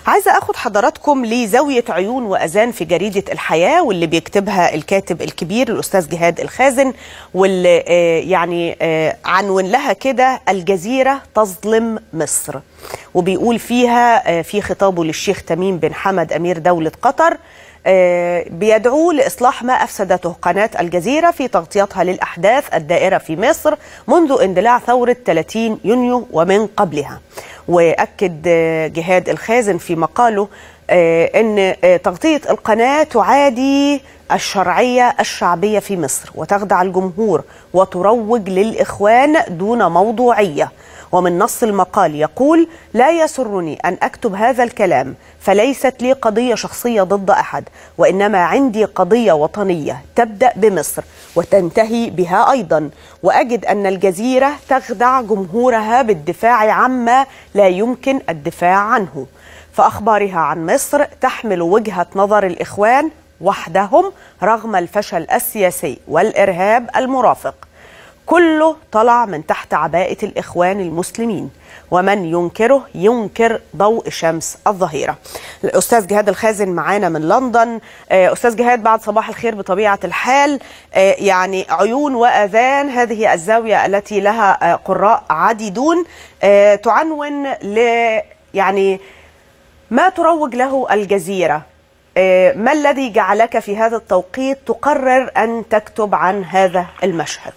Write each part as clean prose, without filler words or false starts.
عايزة أخد حضراتكم لزاوية عيون وأذان في جريدة الحياة، واللي بيكتبها الكاتب الكبير الأستاذ جهاد الخازن، واللي يعني عنون لها كده الجزيرة تظلم مصر، وبيقول فيها في خطابه للشيخ تميم بن حمد أمير دولة قطر بيدعو لإصلاح ما أفسدته قناة الجزيرة في تغطيتها للأحداث الدائرة في مصر منذ اندلاع ثورة 30 يونيو ومن قبلها. وأكد جهاد الخازن في مقاله أن تغطية القناة تعادي الشرعية الشعبية في مصر وتخدع الجمهور وتروج للإخوان دون موضوعية. ومن نص المقال يقول: لا يسرني أن أكتب هذا الكلام، فليست لي قضية شخصية ضد أحد، وإنما عندي قضية وطنية تبدأ بمصر وتنتهي بها أيضا، وأجد أن الجزيرة تخدع جمهورها بالدفاع عما لا يمكن الدفاع عنه، فأخبارها عن مصر تحمل وجهة نظر الإخوان وحدهم رغم الفشل السياسي والإرهاب المرافق. كله طلع من تحت عباءة الإخوان المسلمين، ومن ينكره ينكر ضوء شمس الظهيرة. الأستاذ جهاد الخازن معانا من لندن. أستاذ جهاد، بعد صباح الخير بطبيعة الحال، يعني عيون وأذان، هذه الزاوية التي لها قراء عديدون، تعنون ل يعني ما تروج له الجزيرة. ما الذي جعلك في هذا التوقيت تقرر أن تكتب عن هذا المشهد؟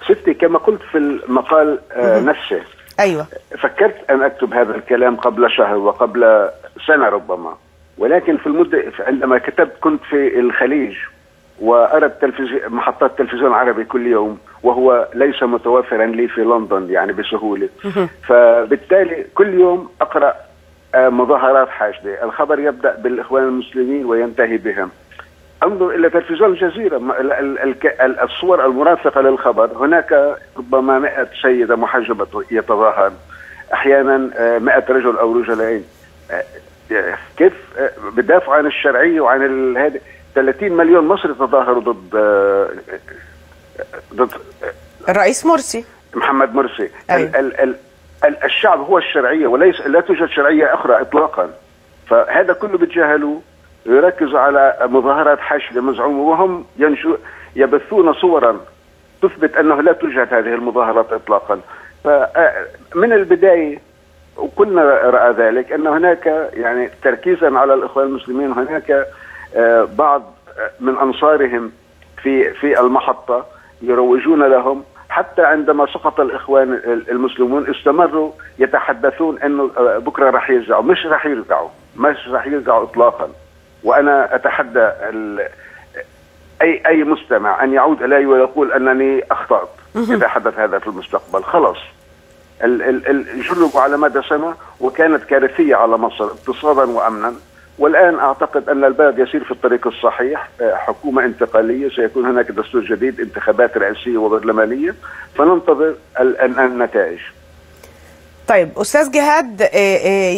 ستي، كما قلت في المقال نفسه، أيوة، فكرت أن أكتب هذا الكلام قبل شهر وقبل سنة ربما، ولكن في المدة عندما كتبت كنت في الخليج وأرى محطات التلفزيون العربي كل يوم، وهو ليس متوفرا لي في لندن يعني بسهولة، فبالتالي كل يوم أقرأ مظاهرات حاشدة، الخبر يبدأ بالإخوان المسلمين وينتهي بهم. انظر الى تلفزيون الجزيره، الصور المرافقة للخبر، هناك ربما 100 سيده محجبة يتظاهر، احيانا 100 رجل او رجلين. كيف بدافعوا عن الشرعية وعن هذا؟ 30 مليون مصري تظاهروا ضد الرئيس مرسي، محمد مرسي. أيوة. الشعب هو الشرعية، وليس لا توجد شرعية اخرى اطلاقا، فهذا كله بتجاهلوه، يركزوا على مظاهرات حاشدة مزعومة، وهم يبثون صورا تثبت أنه لا توجد هذه المظاهرات إطلاقا. فمن البداية وكلنا رأى ذلك أن هناك يعني تركيزا على الإخوان المسلمين، هناك بعض من أنصارهم في المحطة يروجون لهم. حتى عندما سقط الإخوان المسلمون استمروا يتحدثون أنه بكرة راح يرجعوا، مش راح يرجعوا، مش راح يرجعوا إطلاقا. وأنا أتحدى أي مستمع أن يعود إلي ويقول أنني أخطأت إذا حدث هذا في المستقبل. خلاص، جربوا على مدى سنة وكانت كارثية على مصر اقتصادا وأمنا، والآن أعتقد أن البلد يسير في الطريق الصحيح، حكومة انتقالية، سيكون هناك دستور جديد، انتخابات رئاسية وبرلمانية، فننتظر النتائج. طيب أستاذ جهاد،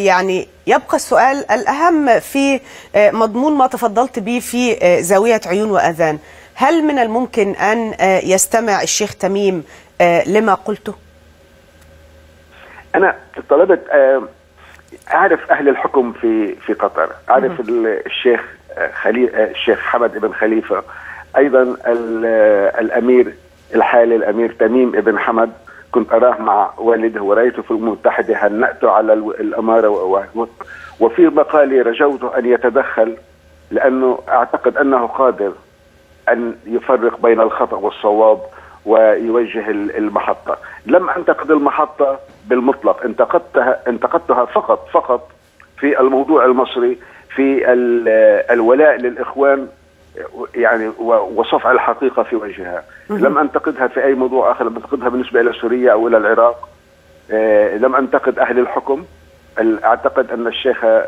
يعني يبقى السؤال الأهم في مضمون ما تفضلت به في زاوية عيون وأذان، هل من الممكن أن يستمع الشيخ تميم لما قلته؟ أنا طلبت أعرف أهل الحكم في قطر، أعرف الشيخ الشيخ حمد بن خليفة، أيضا الأمير الحالي الأمير تميم بن حمد، كنت أراه مع والده ورأيته في الأمم المتحدة، هنأته على الأمارة، وفي مقالي رجوته أن يتدخل، لأنه أعتقد أنه قادر أن يفرق بين الخطأ والصواب ويوجه المحطة. لم أنتقد المحطة بالمطلق، انتقدتها فقط في الموضوع المصري، في الولاء للإخوان يعني وصفع الحقيقة في وجهها. لم أنتقدها في أي موضوع آخر، لم أنتقدها بالنسبة إلى سوريا أو إلى العراق، لم أنتقد أهل الحكم. أعتقد أن الشيخة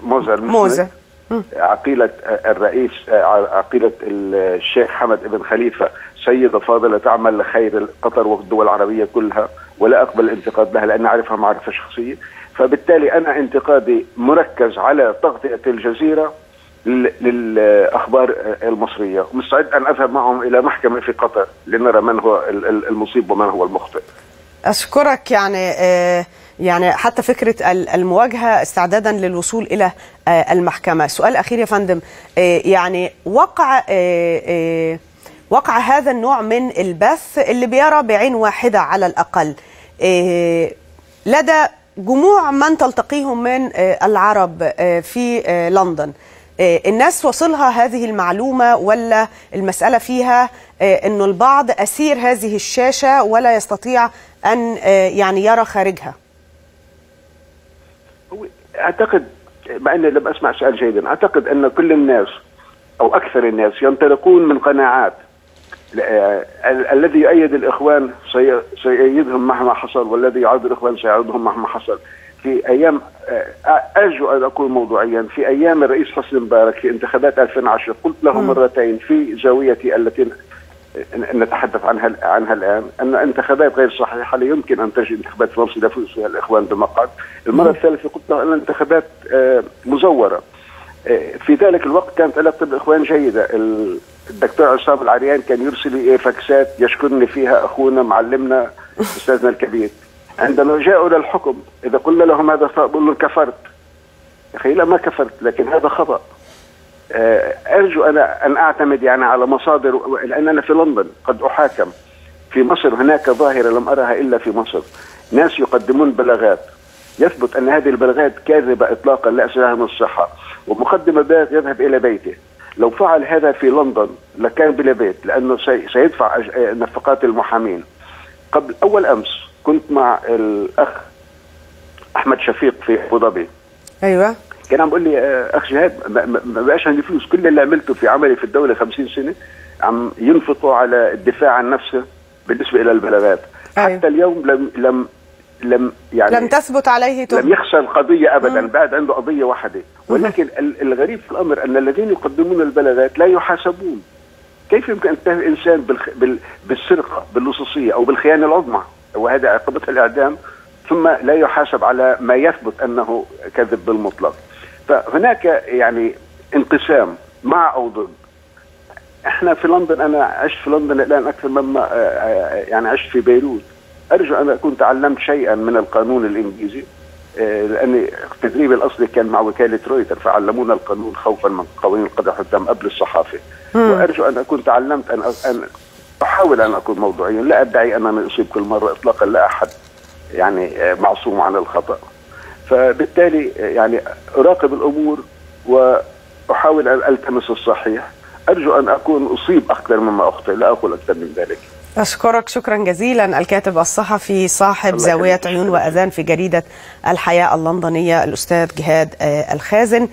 موزة عقيلة الرئيس، عقيلة الشيخ حمد بن خليفة، سيدة فاضلة تعمل لخير قطر والدول العربية كلها، ولا أقبل الانتقاد لها لأن أعرفها معرفة شخصية. فبالتالي أنا انتقادي مركز على تغطية الجزيرة للأخبار المصرية، مستعد أن أذهب معهم إلى محكمة في قطر لنرى من هو المصيب ومن هو المخطئ. أشكرك. يعني حتى فكرة المواجهة استعدادا للوصول إلى المحكمة. سؤال أخير يا فندم، يعني وقع هذا النوع من البث اللي بيرى بعين واحدة على الأقل لدى جموع من تلتقيهم من العرب في لندن، الناس وصلها هذه المعلومة ولا المسألة فيها أنه البعض أسير هذه الشاشة ولا يستطيع أن يعني يرى خارجها؟ أعتقد، مع أني لم أسمع سؤال جيدا، أعتقد أن كل الناس أو أكثر الناس ينطلقون من قناعات. الذي يؤيد الإخوان سيؤيدهم مهما حصل، والذي يعارض الإخوان سيعارضهم مهما حصل. في أيام، أرجو أن أكون موضوعيا، في أيام الرئيس حسني مبارك في انتخابات 2010 قلت له مرتين في زاويتي التي نتحدث عنها الآن أن انتخابات غير صحيحة، لا يمكن أن تجري انتخابات في مصر يفوز فيها الإخوان بمقعد. المرة الثالثة قلت له أن الانتخابات مزورة. في ذلك الوقت كانت علاقتي بالإخوان جيدة. الدكتور عصام العريان كان يرسل لي فاكسات يشكرني فيها، أخونا معلمنا أستاذنا الكبير. عندما جاءوا للحكم إذا قلنا لهم هذا خطأ بقول كفرت. أخي لا، ما كفرت، لكن هذا خطأ. أرجو أنا أن أعتمد يعني على مصادر، لأن أنا في لندن قد أحاكم. في مصر هناك ظاهرة لم أرها إلا في مصر، ناس يقدمون بلاغات يثبت أن هذه البلاغات كاذبة إطلاقا، لا أساس لها من الصحة، ومقدم البلاغ يذهب إلى بيته. لو فعل هذا في لندن لكان بلا بيت، لأنه سيدفع نفقات المحامين. قبل أول أمس كنت مع الأخ أحمد شفيق في أبو ظبي. أيوة. كان عم بيقول لي أخ جهاد، ما بقاش عندي فلوس، كل اللي عملته في عملي في الدولة 50 سنة عم ينفقوا على الدفاع عن نفسه بالنسبة إلى البلاغات. أيوة. حتى اليوم لم لم يعني لم تثبت عليه تهمة، لم يخسر القضية أبدا، بعد عنده قضية واحدة. ولكن الغريب في الأمر أن الذين يقدمون البلاغات لا يحاسبون. كيف يمكن أن تتهم إنسان بالسرقة، باللصوصية أو بالخيانة العظمى، وهذا عقوبتها الإعدام، ثم لا يحاسب على ما يثبت أنه كذب بالمطلق؟ فهناك يعني انقسام مع أو ضد. احنا في لندن، أنا عشت في لندن الآن أكثر مما يعني عشت في بيروت. أرجو أن أكون تعلمت شيئا من القانون الإنجليزي، لأن تدريبي الأصلي كان مع وكالة رويتر، فعلمونا القانون خوفا من قوانين القدح والدم قبل الصحافة. وأرجو أن أكون تعلمت أن أحاول أن أكون موضوعيا، لا أدعي أنني أصيب كل مرة إطلاقا، لا أحد يعني معصوم عن الخطأ. فبالتالي يعني أراقب الأمور وأحاول أن ألتمس الصحيح. أرجو أن أكون أصيب أكثر مما أخطئ، لا أقول أكثر من ذلك. أشكرك شكرا جزيلا الكاتب الصحفي صاحب زاوية عيون وأذان في جريدة الحياة اللندنية الأستاذ جهاد الخازن.